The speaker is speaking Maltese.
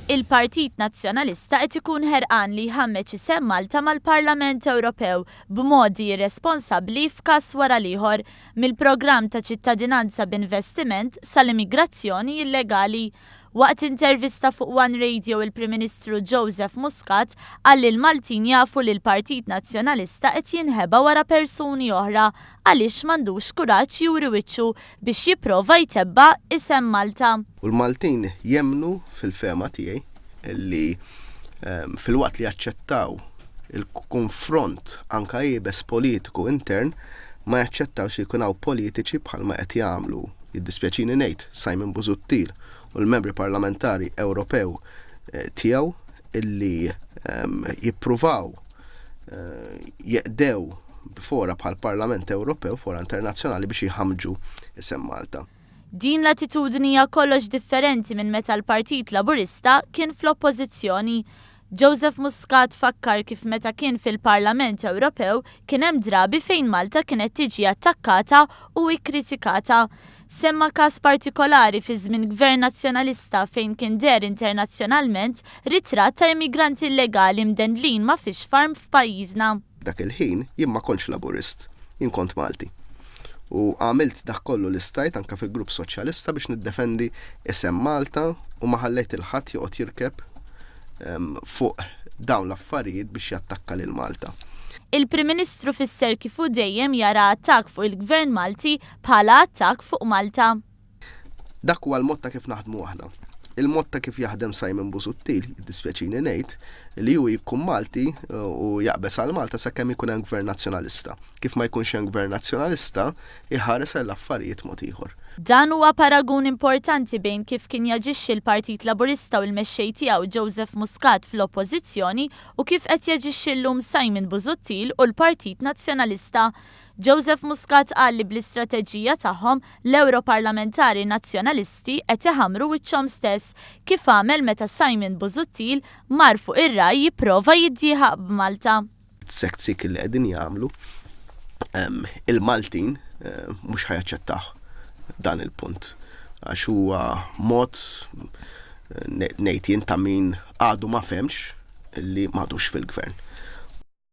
Il-Partit Nazzjonalista qed ikun ħerqan li jħammeġ isem Malta mal-Parlament Ewropew b'modi irresponsabbli f'każ wara l-ieħor, mill-programm ta' ċittadinanza b'investiment sal-immigrazzjoni illegali. Waqt intervista fuq One Radio il-Prim Ministru Joseph Muscat qal li l-Maltin jafu li l-Partit Nazzjonalista qed jinħeba wara persuni oħra għaliex m'għandux kuraġġ juri wiċċu biex jipprova jtebba' isem Malta. U l-Maltin jemmnu fil-fehma tiegħi li filwaqt li jaċċettaw il-konfront anka iebes politiku intern ma jaċċettawx li jkun hawn politiċi bħalma qed jagħmlu, jiddispjaċini ngħid, Simon Busuttil u l-membri parlamentari Ewropew tiegħu illi jippruvaw jeqdew fora bħal Parlament Ewropew, fora internazzjonali biex jħammġu isem Malta. Din l-attitudni hija kollox differenti minn meta l-Partit Laburista kien fl-Oppożizzjoni. Joseph Muscat fakkar kif meta kien fil-Parlament Ewropew kien hemm drabi fejn Malta kienet tiġi attakkata u ikkritikata. Semma każ partikolari fi żmien Gvern Nazzjonalista fejn kien deher internazzjonalment ritratt ta' immigranti illegali mdendlin ma' fish farm f'pajjiżna. Dak il-ħin jien ma kontx Laburist, jien kont Malti. U għamilt dak kollu li stajt anke fil-Grupp Soċjalista biex niddefendi isem Malta u ma ħallejt 'il ħadd joqgħod jirkeb fuq dawn l-affarijiet biex jattakka lil Malta. Il-Prim Ministru fisser kif hu dejjem jara attakk fuq il-Gvern Malti bħala attakk fuq Malta. Dak huwa l-mod ta' kif naħdmu aħna. Il-mod ta' kif jaħdem Simon Busuttil, jiddispjaċini ngħid, li hu jkun Malti u jaqbeż għal Malta sakemm ikun hemm Gvern Nazzjonalista. Kif ma jkunx hemm Gvern Nazzjonalista, iħares għall-affarijiet mod ieħor. Dan huwa paragun importanti bejn kif kien jaġixxi l-Partit Laburista u l-mexxej tiegħu Joseph Muscat fl-Oppożizzjoni u kif qed jaġixxi llum Simon Busuttil u l-Partit Nazzjonalista. Joseph Muscat qal li bl-istrateġija tagħhom, l-Ewroparlamentari Nazzjonalisti qed iħammru wiċċhom stess, kif għamel meta Simon Busuttil mar fuq ir-RAI jipprova jiddieħaq b'Malta. It-tsektsik li qegħdin jagħmlu il-Maltin mhux ħa jaċċettawh dan il-punt għax huwa mod ngħid jien ta' min għadu ma fehmx li m'għadux fil-gvern.